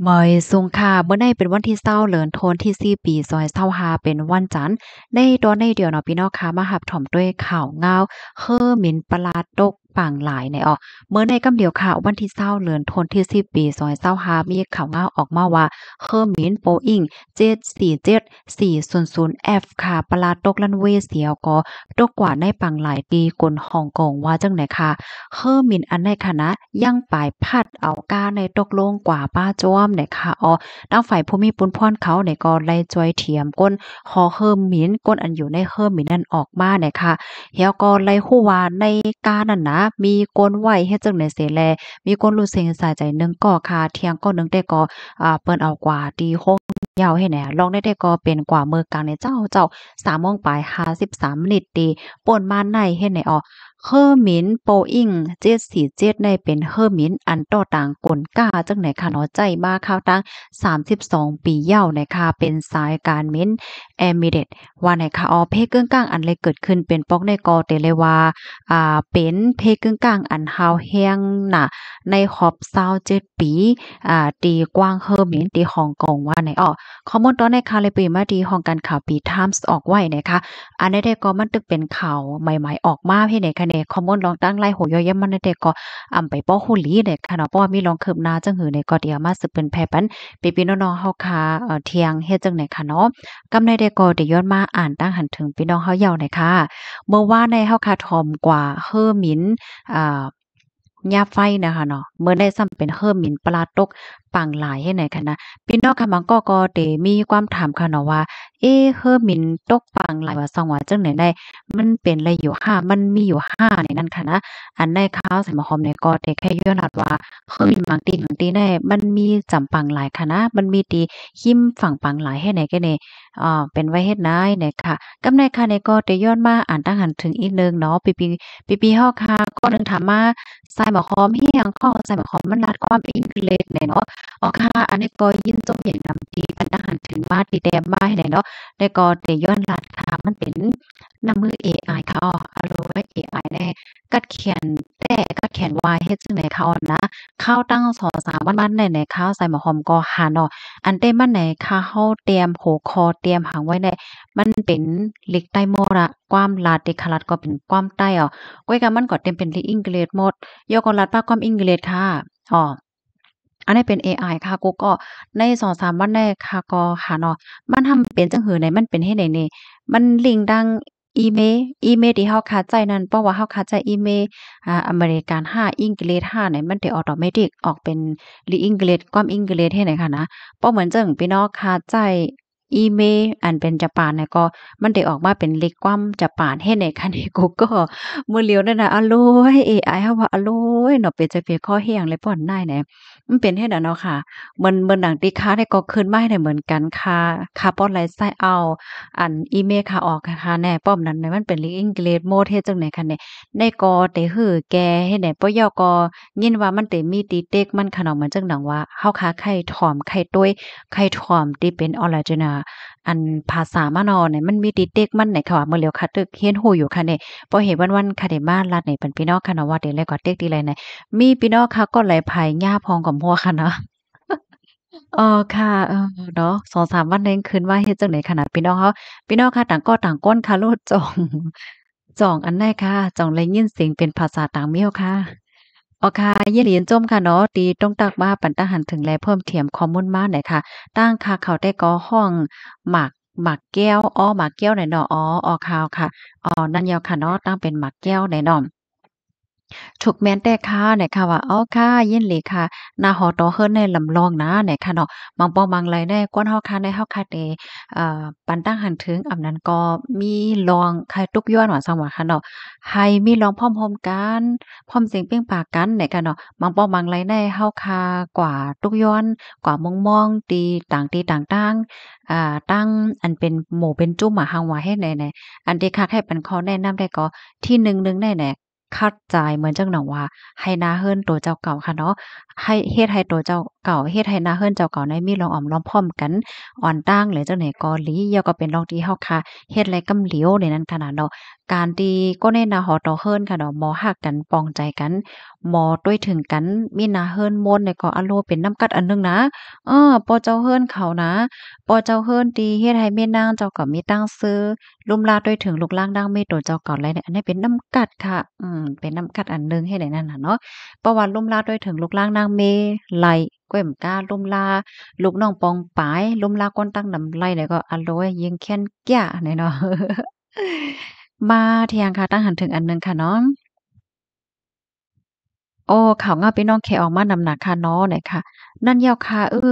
ມາຍສຸງຄ່ະ, ມື້ນີ້ເປັນວັນທີຊາວ ເດືອນທັນວາ ປີສອງພັນຊາວຫ້າ ເປັນວັນຈັນ. ໃນຕອນນີ້ດຽວເນາະ ພີ່ນ້ອງຄ່ະ ມາຮັບຊົມດ້ວຍຂ່າວງາວ ເຮີໝິນປະຫຼາດຕົກປາງລາຍແນ່ອໍ. ມື້ນີ້ກຳດຽວຄ່ະ ວັນທີຊາວ ເດືອນທັນວາ ປີສອງພັນຊາວຫ້າ ມີຂ່າວງາວອອກມາວ່າ ເຮີໝິນໂບອິງ ເຈັດສີ່ເຈັດ ສີ່ສູນສູນເອັຟ ຄ່ະ ປະຫຼາດຕົກລັນເວເສຍ ກໍຕົກກວາດໃນປາງລາຍທີ່ກົງຮ່ອງກົງ ວ່າຈັ່ງໃດຄ່ະ. ເຮີໝິນອັນນີ້ຄ່ະນະ ຍັງໄປພັດເອົາກ້າໃນຕົກລົງກວາປ່າຈ້ອມແນ່ຄ່ະອໍ. ທາງຝ່າຍຜູ້ມີບຸນພອນເຂົານີ້ກໍໄດ້ຊ່ວຍທຽມຄົ້ນຫາເຮີໝິນ, ຄົນອັນຢູ່ໃນເຮີໝິນນັ້ນອອກມາແນ່ຄ່ະ. ແລ້ວກໍໄດ້ຮູ້ວ່າໃນກ້ານັ້ນນະ ມີຄົນໄວ້ເຮັດຈັ່ງໃດເສແລ ມີຄົນຮູ້ເສັງສາຍໃຈໜຶ່ງກໍຄ່ະ, ແລ້ວກໍໜຶ່ງແຕ່ກໍ ອ່າ ເພິ່ນເອົາກວາທີ່ໂຮງຢາວເຮັດແນ່. ລອງໃນແຕ່ກໍເປັນກວາເມີກາງໃນເຈົ້າ ເຈົ້າ ສາມໂມງປາຍຫ້າສິບສາມມິນິດທີ່ປົນມາໃນເຮັດແນ່ອໍ. ເຮີໝິນໂບອິງ ເຈັດສີ່ເຈັດ ໃນເປັນເຮີໝິນອັນຕໍ່ຕາງກົນກ້າຈັ່ງໃດຄ່ະເນາະ, ໃຊ້ມາຄາວຕັ້ງສາມສິບສອງປີແລ້ວແນ່ຄ່ະ, ເປັນສາຍການບິນ Emirates ວ່າໃນຄ່ະອໍ. ເພກຶ້ງກ້າງອັນໄດ້ເກີດຂຶ້ນເປັນປອກໃນກໍເຕເລວ່າ ອ່າ ເປັນເພກຶ້ງກ້າງອັນຮ້າວແຮງນະ ໃນຮອບຊາວເຈັດປີ ອ່າ ທີ່ກວາງເຮີໝິນທີ່ຮ່ອງກົງ ວ່າໃນອໍ. ຂໍ້ມູນຕອນນີ້ຄ່ະ ໄດ້ປີມາທີ່ຫ້ອງການຂ່າວ Beat Times ອອກໄວ້ນະຄະ. ອັນໃດແຕ່ກໍມັນຕຶກເປັນຂ່າວໃໝ່ໆອອກມາເຮັດໃນຂະແໜງຂໍ້ມູນລອງຕັ້ງຫຼາຍຫົວຂໍ້ຢ່າມມັນໃດແຕ່ກໍອຳໄປບໍ່ຮູ້ຫຼີເດ້ຄະເນາະ, ເພາະວ່າມີລອງຄືບໜ້າຈັ່ງຫື່ນໃດກໍດຽວມາສືບເຜີຍແຜ່ປັນພີ່ໆນ້ອງໆເຮົາຄະ ເອີ ທ່ຽງເຮັດຈັ່ງໃດຄະເນາະ. ກຳໃດແຕ່ກໍໄດ້ຍ້ອນມາອ່ານຕັ້ງຫັນເຖິງພີ່ນ້ອງເຮົາເຍົານະຄະ. ເມື່ອວານໃດເຮົາຄະຖອມກວ່າເຮີໝິນ ອາ ຍາໄຟນະຄະເນາະ, ເມື່ອໃດຊ້ຳເປັນເຮີໝິນປະຫຼາດຕົກປາງລາຍເຮັດໃດຄະນະ. ພີ່ນ້ອງຄະ ບາງກໍກໍເຕມີຄວາມຖາມຄະເນາະວ່າ ເອ ເຮີໝິນຕົກປາງລາຍວ່າຊັ້ນວ່າຈັ່ງໃດໃດ ມັນເປັນໄດ້ຢູ່ຫາ ມັນມີຢູ່ຫາໃນນັ້ນຄະນະ. ອັນໃນຂ່າວສາຍໝາກຫອມໃດກໍເຕໄຄຍ້ອນຮັດວ່າ ເຮີໝິນບາງຕີບາງຕີໃດ ມັນມີຈຳປາງລາຍຄະນະ, ມັນມີທີ່ຮິມຝັ່ງປາງລາຍເຮັດໃດກະເນ ເປັນໄວ້ເຮັດໃດນະຄະ. ກຳໃດຄະເນກໍເຕຍ້ອນມາອ່ານຕັ້ງຫັນເຖິງອີກໜຶ່ງເນາະ ພີ່ໆ ພີ່ໆເຮົາຄະ ກໍໜຶ່ງຖາມມາ ສາຍໝາກຫອມ ເຮັດຫຍັງຂອງສາຍໝາກຫອມ ມັນລາດຄວາມອັງກິດແດ່ເນາະ. ອໍ ຄະ ອັນນີ້ກໍຍິນຊົມເຫັນນຳທີ່ອັນຕັ້ງຫັນເຖິງມາ ທີ່ແຕ້ມມາໃຫ້ແດ່ເນາະ. ແຕ່ກໍເຕຍ້ອນລາດຄະ ມັນເປັນນ້ຳມືເອໄອຄະ. ອໍ ອາໂລຍເອໄອແດ່ ກັດຂຽນແຕ້ ກັດຂຽນວາຍ ເຮັດຈັ່ງໃດຄະ ອໍ ນະ. ຄາວຕັ້ງສອງສາມວັນມາແນ່ໆ ຄາວສາຍໝາກຫອມກໍຫາເນາະ. ອັນແຕ່ມັນໃນຄະ ເຮົາຕຽມຫົວຂໍ້ ຕຽມຫຍັງໄວ້ແນ່ ມັນເປັນລິກໃຕ້ໝົດລະ ຄວາມລາດທີ່ຄະລາດກໍເປັນຄວາມໃຕ້ເອົາ. ກ້ອຍກະມັນກໍເຕັມເປັນລິກອັງກິດໝົດ ເຮົາກໍລາດປາກຄວາມອັງກິດຄະ. ອໍ ອັນນີ້ເປັນເອໄອຄະ ກູກໍໃນສອງສາມວັນແນ່ຄະກໍຫາເນາະ ມັນທຳເປັນຈັ່ງຫື່ນໃດ ມັນເປັນເຮັດໃດນີ້ ມັນລິງດັ່ງອີເມ ອີເມທີ່ເຮົາຄາໃຊ້ນັ້ນ ເພາະວ່າເຮົາຄາໃຊ້ອີເມ ອາ ອາເມລິກັນຫ້າ ອັງກິດຫ້າໃດ ມັນໄດ້ອໍໂຕເມຕິກອອກເປັນລິກອັງກິດ ຄວາມອັງກິດເຮັດໃດຄະນະ. ບໍ່ເໝືອນຈັ່ງພີ່ນ້ອງຄາໃຊ້ ອີເມ ອັນເປັນຈະປານນະ ກໍມັນໄດ້ອອກມາເປັນເລກຄວາມຈະປານເຮັດໃນຄັນໃນກູເກີ ມື້ລຽວນັ້ນນະ ອາໂລຍ ເອໄອເຮົາວ່າ ອາໂລຍເນາະ ເປັນຈັ່ງເປັນຂໍ້ແຮງແລະ ປອນນາຍແນ ມັນເປັນເຮັດນະເນາະຄ່ະ. ເໝືອນ ເໝືອນດັ່ງທີ່ຂ້າໄດ້ກໍຄືນມາໃຫ້ໄດ້ເໝືອນກັນຄ່ະ ຂ້າປອດໄລໃຊ້ເອົາ ອັນ ອີເມຄະອອກໃຫ້ຂ້າແນ ປ້ອມນັ້ນນະ ມັນເປັນເລກອັງກິດໝົດ ເຮັດຈັ່ງໃດຄັນໃນ ໃນກໍໄດ້ຫືແກ່ເຮັດໃນ ປະໂຫຍກກໍ ຍິນວ່າມັນເຕມີຕິເຕັກມັນຂະເນາະ ເໝືອນຈັ່ງໜັງວ່າ ເຮົາຄາໄຄຖ່ອມ ໄຄຕົວະ ໄຄຖ່ອມທີ່ເປັນອໍຣິຈິນາລ ອັນພາສາມາເນາະ ມັນມີຕິເຕັກມັນໃນຄະວ່າ ເມື່ອລຽວຄາຕຶກຮຽນຮູ້ຢູ່ຄະເນ ເພາະເຫດວັນໆຄາໄດ້ມາລັດໃນປັນພີ່ນ້ອງຄະເນາະ ວ່າຕິແລກກໍເຕັກຕິໄລໃນ ມີພີ່ນ້ອງຄາກໍໄລພາຍຍາພອງກຳຫົວຄະເນາະ. ອໍ ຄະ ເອີ ເນາະ ສອງສາມວັນແຮງຄືນມາເຮັດຈັ່ງໃດຄະນະ ພີ່ນ້ອງເຮົາ ພີ່ນ້ອງຄະ ຕ່າງກໍຕ່າງຄົນຄະ ໂລດຈອງ ຈອງອັນໃດຄະ ຈອງໄດ້ຍິນສຽງເປັນພາສາຕ່າງມ້ຽວຄະ. ອໍ ຄະ ຍິນດີຍິນຊົມຄະເນາະ ທີ່ຕ້ອງຕັກມາປັນຕາຫັນເຖິງ ແລະ ເພີ່ມຖຽມຂໍ້ມູນມາແດ່ຄະ. ຕັ້ງຄ່າເຂົ້າແຕ່ກໍຫ້ອງໝາກ ໝາກແກ້ວ ອໍ ໝາກແກ້ວແດ່ເນາະ. ອໍ ອໍ ຄະ ອໍ ຄະ ອໍ ນັ້ນຍາວຄະເນາະ ຕັ້ງເປັນໝາກແກ້ວແດ່ເນາະ. ຖືກແມ່ນແຕ່ຄະ ແດ່ຄະວ່າ ອໍ ຄະ ຍິນດີຄະ ໜ້າຫໍຕໍ່ເຮືອນໃນລຳລອງນະ ແດ່ຄະເນາະ. ບາງປ້ອງບາງໄລໃນ ກວນເຮົາຄະໃນ ເຮົາຄະເດ ເອີ ປັນຕາຫັນເຖິງ ອຳນັ້ນກໍມີລອງຄາຍຕຸກຍ້ອນວ່າ ສັງວ່າຄະເນາະ ໃຫ້ມີລອງພ້ອມໂຮມກັນ ພ້ອມເສັງເປັ່ງປາກັນ ແດ່ຄະເນາະ. ບາງປ້ອງບາງໄລໃນ ເຮົາຄາກວ່າຕຸກຍ້ອນ ກວ່າມຸງມອງ ທີ່ຕ່າງທີ່ຕ່າງທາງ ອາ ຕັ້ງອັນເປັນໝູ່ເປັນຈຸ້ມ ມາຫາງວ່າເຮັດໃດໃດ ອັນທີ່ຄາໃຫ້ປັນຂໍ້ແນະນຳໄດ້ກໍ ທີໜຶ່ງໜຶ່ງໃນແນ ຄັດຈາຍເໝືອນຈັ່ງໜັງວ່າ ໃຫ້ໜ້າເຮືອນໂຕເຈົ້າເກົ່າຄະເນາະ ໃຫ້ ເຮັດໃຫ້ໂຕເຈົ້າເກົ່າ ເຮັດໃຫ້ໜ້າເຮືອນເຈົ້າເກົ່າໃນມີລອງອອມລອມພ້ອມກັນ ອ່ອນຕ່າງ ຫຼື ຈັ່ງໃດກໍດີ ແລ້ວກໍເປັນລອງທີ່ເຮົາຄາເຮັດແລະກຳຫຼຽວໃນນັ້ນຂະໜາດເນາະ. ການທີ່ຄົນໃນໜ້າຫໍຕໍ່ເຮືອນຄະເນາະ ບໍ່ຮັກກັນ ປອງໃຈກັນ ໝໍ ໂຕຍເຖິງກັນ ມີໜ້າເຮືອນມົນ ແລ້ວກໍອາໂລເປັນນ້ຳກັດອັນໜຶ່ງນະ. ເອີ ພໍ່ເຈົ້າເຮືອນເຂົານະ ພໍ່ເຈົ້າເຮືອນທີ່ເຮັດໃຫ້ແມ່ນາງເຈົ້າກໍມີຕັ້ງຊື່ ລຸ່ມລາໂຕຍເຖິງລູກຫຼານນາງເມໂຕເຈົ້າເຂົາໄລ ອັນນີ້ເປັນນ້ຳກັດຄ່ະ. ອືມ ເປັນນ້ຳກັດອັນໜຶ່ງໃຫ້ໃນນັ້ນນະເນາະ. ເພາະວ່າລຸ່ມລາໂຕຍເຖິງລູກຫຼານນາງເມໄລ ກ້ວຍມະກ້າ ລຸ່ມລາລູກນ້ອງປອງປາຍ ລຸ່ມລາຄົນຕັ້ງນຳໄລ ແລ້ວກໍອາໂລຍຍິງແຄ້ນແກ້ແນ່ເນາະ. ມາທຽງຄ່ະ ຕັ້ງຫັນເຖິງອັນໜຶ່ງຄ່ະເນາະ. ໂອ້ ຂ່າວງາວພີ່ນ້ອງແຂອອກມານຳໜ້າຄ່ະເນາະ ນະຄະ. ນັ້ນແລ້ວຄ່ະ ເອີ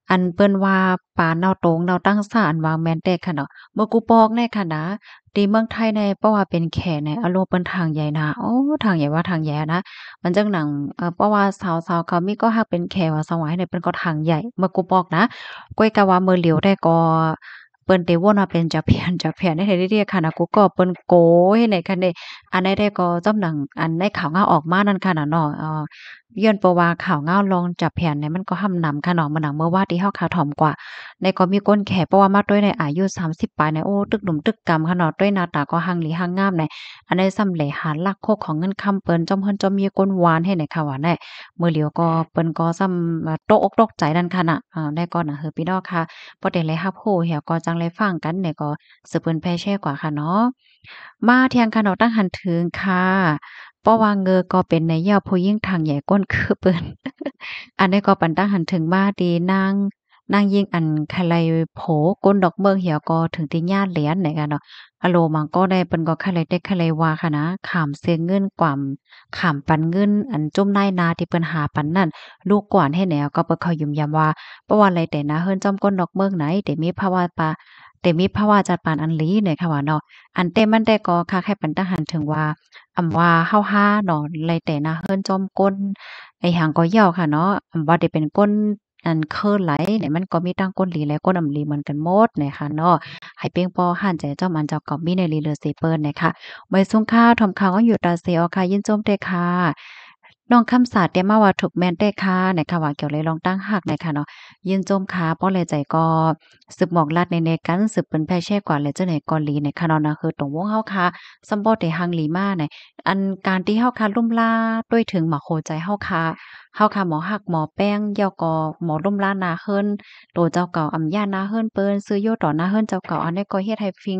ອັນເພິ່ນວ່າປາເນົ່າໂຕງເນົ່າຕັ້ງສາ ອັນວ່າແມ່ນແທ້ຄ່ະເນາະ. ເມື່ອກູປອກແນ່ຄ່ະນະ ທີ່ເມືອງໄທໃນ ເພາະວ່າເປັນແຂໃນ ອາໂລເພິ່ນທາງໃຫຍ່ນະ. ໂອ້ ທາງໃຫຍ່ວ່າທາງໃຫຍ່ນະ ມັນຈັ່ງໜັງ ເອີ ເພາະວ່າສາວໆ ເຂົາມີກໍຮັກເປັນແຂວ່າສະຫວາຍໃນ ເພິ່ນກໍທາງໃຫຍ່ ເມື່ອກູປອກນະ. ກ້ວຍກະວ່າເມື່ອຫຼຽວແທ້ກໍ ເພິ່ນເຕວົນມາເປັນຈາພຽນ ຈາພຽນໃນເດເດຄ່ະນະ ກູກໍເພິ່ນໂກຍໃນຄັນເດ. ອັນໃດແທ້ກໍຈອມໜັງ ອັນໃນຂ່າວງາວອອກມານັ້ນຄ່ະນະເນາະ. ເອີ ຍ້ອນເພາະວ່າຂ່າວງາວລອງຈາພຽນໃນ ມັນກໍຫ້ຳນຳຄ່ະເນາະ. ເມື່ອໜັງເມື່ອວານທີ່ເຮົາຂ່າວຖອມກວ່າ ໃນກໍມີຄົນແຂ ເພາະວ່າມາໂຕຍໃນອາຍຸສາມສິບປາຍໃນ ໂອ້ ຕຶກໜຸ່ມຕຶກກຳຄ່ະເນາະ. ໂຕຍໜ້າຕາກໍຮັ່ງລີຮັ່ງງາມໃນ ອັນໃດຊ້ຳແຫຼຫາລັກໂຄກຂອງເງິນຄຳເພິ່ນ ຈອມເຮືອນຈອມເມຍກົນຫວານໃຫ້ໃນຄ່ະວ່າແນ່. ເມື່ອຫຼຽວກໍເພິ່ນກໍຊ້ຳ ເອີ ຕົກອົກຕົກໃຈນັ້ນຄ່ະນະ. ເອີ ໃນກໍໜັງເຮີພີ່ນ້ອງຄ່ະ ພໍໄດ້ໄດ້ຮັບຮູ້ແລ້ວກໍຈັ່ງໄດ້ຟັງກັນ ໃນກໍ ສືບເຜີຍແຜ່ແຊກວ່າຄ່ະເນາະ. ມາທຽງຄ່ະເນາະ ຕັ້ງຫັນເຖິງຄ່ະ. ເພາະວ່າເງີກໍເປັນໃນຍາວ ຜູ້ຍິງທາງໃຫຍ່ກົ້ນຄືເປີ້ນ. ອັນນີ້ກໍປັນຕັ້ງຫັນເຖິງມາທີ່ນາງ ນາງຍິງອັນໄຄໄລໂພກົ້ນດອກເມືອງ ແລ້ວກໍເຖິງທີ່ຍາດແຫຼນໃນກະເນາະ. ອາໂລມັງກໍໄດ້ ເພິ່ນກໍໄຄໄລແຕ່ໄຄໄລວ່າຄ່ະນະ ຂາມເສຍເງິນກວ່າມ ຂາມປັນເງິນ ອັນຈຸ້ມນາຍໜ້າທີ່ເພິ່ນຫາປັນນັ້ນ ລູກກວານໃຫ້ແນວ ກໍເພິ່ນເຂົາຢືນຢັນວ່າ ເພາະວ່າໄລ່ແຕ່ໜ້າເຮືອນຈອມກົ້ນນອກເມືອງໃນ ແຕ່ມີພາວະປາ ແຕ່ມີພາວະຈັດປານອັນລີໃນຄ່ະວ່າເນາະ. ອັນແຕ່ມັນແຕ່ກໍຄ່າໃຫ້ປັນຕັ້ງຫັນເຖິງວ່າ ອຳວ່າເຮົາຫາເນາະ ໄລ່ແຕ່ໜ້າເຮືອນຈອມກົ້ນ ໄອ້ຫຍັງກໍເຍົາະຄ່ະເນາະ ອຳວ່າໄດ້ເປັນກົ້ນ ອັນເຄີໄຫຼໃນ ມັນກໍມີທັງກົ້ນລີ ແລະ ກົ້ນອຳລີເໝືອນກັນໝົດໃນຄ່ະເນາະ. ໃຫ້ເປັງພໍຫັ້ນໃຈຈອມອັນເຈົ້າກໍມີໃນລີເລີເຊເປີນໃນຄ່ະ. ໄວ້ສູງຄ່ະ ທອມຂ່າວຢູ່ຕາເຊອອກຄ່ະ ຍິນຊົມແທ້ຄ່ະ. ນ້ອງຄຳສາແຕ້ມມາວ່າ ຖືກແມ່ນແທ້ຄ່ະ ໃນຄະວ່າກ່ຽວເລີຍລອງຕັ້ງຮັກໃນຄະເນາະ. ຍິນຊົມຄ່ະ ພໍແລໃຈກໍສືບບອກລັດໃນ ໃນການສືບເຜີຍແຜ່ແຊກວ່າ ແລະ ຈັ່ງໃດກໍດີໃນຄະເນາະ. ນະຄືຕົງວົງເຮົາຄ່ະ ສຳບໍ່ໄດ້ຮັ່ງລີມາໃນ ອັນການທີ່ເຮົາຄ່ະລຸ່ມລາໂຕຍເຖິງໝາກຫົວໃຈເຮົາຄ່ະ ເຮົາຄ່ະໝໍຮັກໝໍແພງ ແລ້ວກໍໝໍລຸ່ມລາໜ້າເຮືອນໂຕເຈົ້າເກົ່າ ອຳຍາດໜ້າເຮືອນເພິ່ນ ຊື່ໂຍຕໍ່ໜ້າເຮືອນເຈົ້າເກົ່າ ອັນໃດກໍເຮັດໃຫ້ຟິງ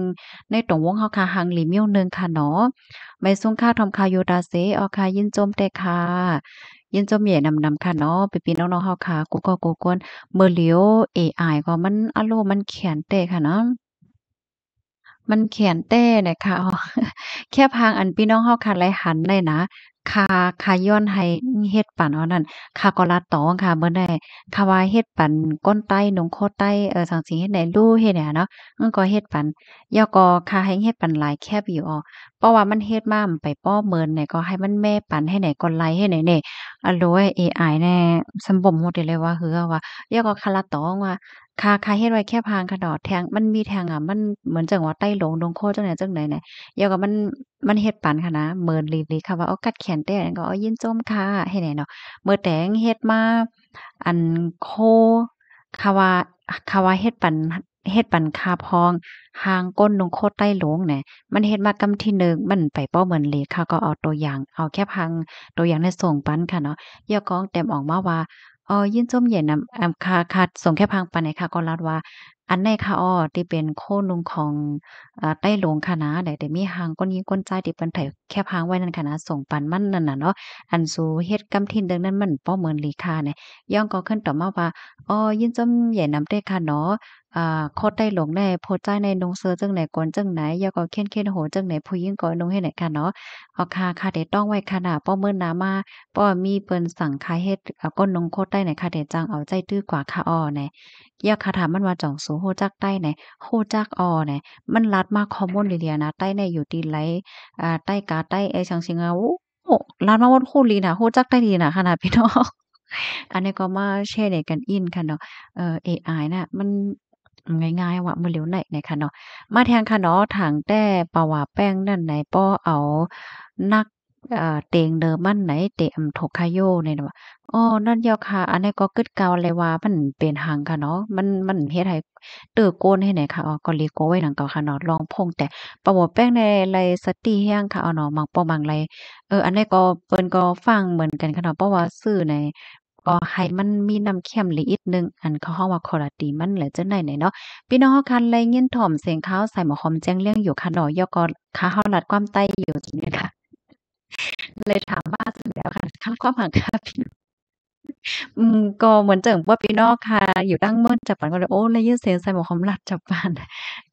ໃນຕົງວົງເຮົາຄ່ະຮັ່ງລີມ້ຽວໜຶ່ງຄ່ະເນາະ. ໄວ້ສູງຄ່ະ ທອມຂ່າວຢູ່ຕາເຊອອກຄ່ະ ຍິນຊົມແທ້ຄ່ະ. ຍິນຊົມໃຫຍ່ນຳໆ ຄ່ະເນາະ ພີ່ໆ ນ້ອງໆ ເຮົາຄ່ະ ກູ່ກໍກູ່ຄົນ. ເມື່ອຫຼຽວເອໄອກໍມັນ ອາໂລ ມັນຂຽນແຕ້ຄ່ະນະ ມັນຂຽນແຕ້ນະຄະ. ແຄບຮ່າງອັນພີ່ນ້ອງເຮົາຄ່ະໄດ້ຫັນໄດ້ນະ ຄ່າ ຄ່າຍ້ອນໃຫ້ເຮັດປັນເອົານັ້ນ ຄ່າກໍລະຕອງຄ່ະ ເບິ່ງໄດ້ ຄ່າວ່າເຮັດປັນກົ້ນໄຕ້ ນຸ່ງໂຄດໄຕ້ ເອີ ສັງສີເຮັດໃນ ລູເຮັດໃນເນາະ ມັນກໍເຮັດປັນ ແລ້ວກໍຄ່າແຮງເຮັດປັນຫຼາຍແຄບຢູ່ອອ ເພາະວ່າມັນເຮັດມາມັນໄປພໍເໝິນໃນ ກໍໃຫ້ມັນແມ່ປັນໃຫ້ໃນ ກໍໄລ່ໃຫ້ໃນເນ ອາໂລຍ ເອໄອແນ່ ສຳບໍ່ຮູ້ໄດ້ເລີຍວ່າເຮືອວ່າ ແລ້ວກໍຄ່າລະຕອງວ່າ ຄ່າ ຄ່າເຮັດໄວ້ແຄບຮ່າງຄ່ະເນາະ ແທ່ງ ມັນມີແທ່ງອະ ມັນເໝືອນຈັ່ງວ່າໄຕ້ຫຼົງ ນຸ່ງໂຄດຈັ່ງໃດຈັ່ງໃດນະ ແລ້ວກໍມັນ ມັນເຮັດປັນຄ່ະນະ ເໝິນລີລີ ຄ່າວ່າ ໂອ ກັດຂຽນແຕ້ ກໍ ໂອ ຍິນຊົມຄ່ະ ໃຫ້ແນເນາະ ເໝີແຕງເຮັດມາ ອັນໂຄ ຄ່າວ່າ ຄ່າວ່າເຮັດປັນ ເຮັດປັນຄ່າພອງ ຮ່າງກົ້ນນຸ່ງໂຄດໄຕ້ຫຼົງນະ ມັນເຮັດມາກຳທີໜຶ່ງ ມັນໄປບໍ່ເໝິນເລີຍ ເຂົາກໍເອົາຕົວຢ່າງ ເອົາແຄບຮ່າງຕົວຢ່າງນັ້ນສົ່ງປັນຄ່ະເນາະ ຍາກອງແຕ້ມອອກມາວ່າ ເອີ ຍິນຊົມໃຫຍ່ນຳ ອາ ຄ່າ ຄ່າສົ່ງແຄບຮ່າງປັນໃຫ້ ເຂົາກໍລາດວ່າ ອັນໃດຄ່ະ ອໍ ທີ່ເປັນໂຄນຸ່ງຂອງ ເອີ ໄຕ້ຫຼົງຄ່ະນະ ໄດ້ແຕ່ມີຮ່າງກົ້ນຍິງກົ້ນຊາຍທີ່ເພິ່ນໄຖແຄບຮ່າງໄວ້ນັ້ນຄ່ະນະ ສົ່ງປັນມັນນັ້ນນະເນາະ ອັນສູເຮັດກຳທີໜຶ່ງນັ້ນມັນບໍ່ເໝິນເລີຍຄ່ະນະ ຍາກອງກໍຂຶ້ນຕອບມາວ່າ ອໍ ຍິນຊົມໃຫຍ່ນຳເດີຄ່ະເນາະ ອາ ໂຄໄຕ້ຫຼົງໃນ ຜູ້ຊາຍໃນນຸ່ງເສື້ອຈັ່ງໃດ ກວນຈັ່ງໃດ ຍາກໍເຂນເຂນໂຫຈັ່ງໃດ ຜູ້ຍິງກໍນຸ່ງເຮັດໃດຄ່ະເນາະ ອໍ ຄ່ະ ຄ່ະເດຕ້ອງໄວ້ຄ່ະນະ ພໍມື້ໜ້າມາ ພໍມີເພິ່ນສັ່ງຄ່າເຮັດ ອາ ກົ້ນນຸ່ງໂຄໄຕ້ໃນ ຄ່ະເດຈັ່ງເອົາໃຈຕື້ກວ່າຄ່ະ ອໍ ໃນ ຍາກຄ່ະຖາມມັນວ່າ ຈອງສູຮູ້ຈັກໄຕ້ໃນ ຮູ້ຈັກ ອໍ ໃນ ມັນລາດມາຂໍ້ມູນດີໆນະ ໄຕ້ໃນຢູ່ທີ່ໃດ ອາ ໄຕ້ກາ ໄຕ້ ເອີ ຈັ່ງຊີ້ນະ ໂອ້ ລາດມາໝົດ ຮູ້ລີນະ ຮູ້ຈັກໄຕ້ດີນະ ຂະໜາດພີ່ນ້ອງ ອັນນີ້ກໍມາແຊໃນກັນອີກຄ່ະເນາະ ເອີ ເອໄອນະ ມັນງ່າຍໆວ່າມື້ຫຼຽວໃນ ໃນຄ່ະເນາະ ມາແທງຄ່ະເນາະ ຖາງແຕ່ປາວາແປ້ງນັ້ນໃນ ປໍເອົານັກ ເອີ ເຕັງເນີມັນໃນ ເຕະ ອຳ ໂທຄາໂຍ ນີ້ນະວ່າ. ອໍ ນັ້ນຢາກ ຄ່ະ ອັນນີ້ກໍຄິດກ່າວແລະວ່າມັນເປັນຫຍັງ ຄ່ະເນາະ ມັນ ມັນເຮັດໃຫ້ ຕື້ໂກນໃຫ້ແດ່ ຄ່ະ. ອໍ ກໍເລໂກໄວ້ນຳເກົ່າ ຄ່ະເນາະ ລອງພົງແຕ່ ປາໂມແປ້ງໃນໄລສະຕິແຮງ ຄ່ະເນາະ ມັງປ້ອງມັງໄລ. ເອີ ອັນນີ້ກໍ ເພິ່ນກໍຟັງເໝືອນກັນ ຄ່ະເນາະ ເພາະວ່າຊື່ໃນ ກໍໃຫ້ມັນມີນ້ຳເຄັມອີກນິດໜຶ່ງ ອັນເຂົາຮ້ອງວ່າຄວາລິຕີມັນ ແລະ ຈັ່ງໃດແດ່ເນາະ. ພີ່ນ້ອງເຮົາຄັນໄດ້ຍິນຖ້ອມສຽງຂ່າວ ສາຍໝໍຫອມແຈ້ງລ້ຽງຢູ່ ຄ່ະເນາະ ຢາກກໍ ຄ່ະ ເຮົາລັດຄວາມໃຕ້ຢູ່ ຈັ່ງນີ້ ຄ່ະ ເລີຍຖາມມາຊື່ແລ້ວ ຄັນຄວາມຮັກ ຄ່ະ ອືມ ກໍເໝືອນຈັ່ງວ່າພີ່ນ້ອງຄ່ະ ຢູ່ຕ່າງເມືອງຈັບປານ ກໍເລີຍ ໂອ້ ໄດ້ຍິນສຽງສາຍໝໍຫອມລັດຈັບປານ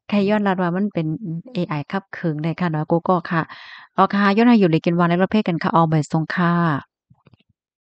ໄຄຍ້ອນລັດວ່າມັນເປັນເອໄອຂັບເຄື່ອນໄດ້ ຄ່ະເນາະ ກູໂກ ຄ່ະ. ອໍ ຄ່ະ ຍ້ອນໃຫ້ຢູ່ດີກິນຫວານ ແລະ ລົດເພກັນ ຄ່ະ. ອໍ ບາຍ ສົ່ງ ຄ່ະ.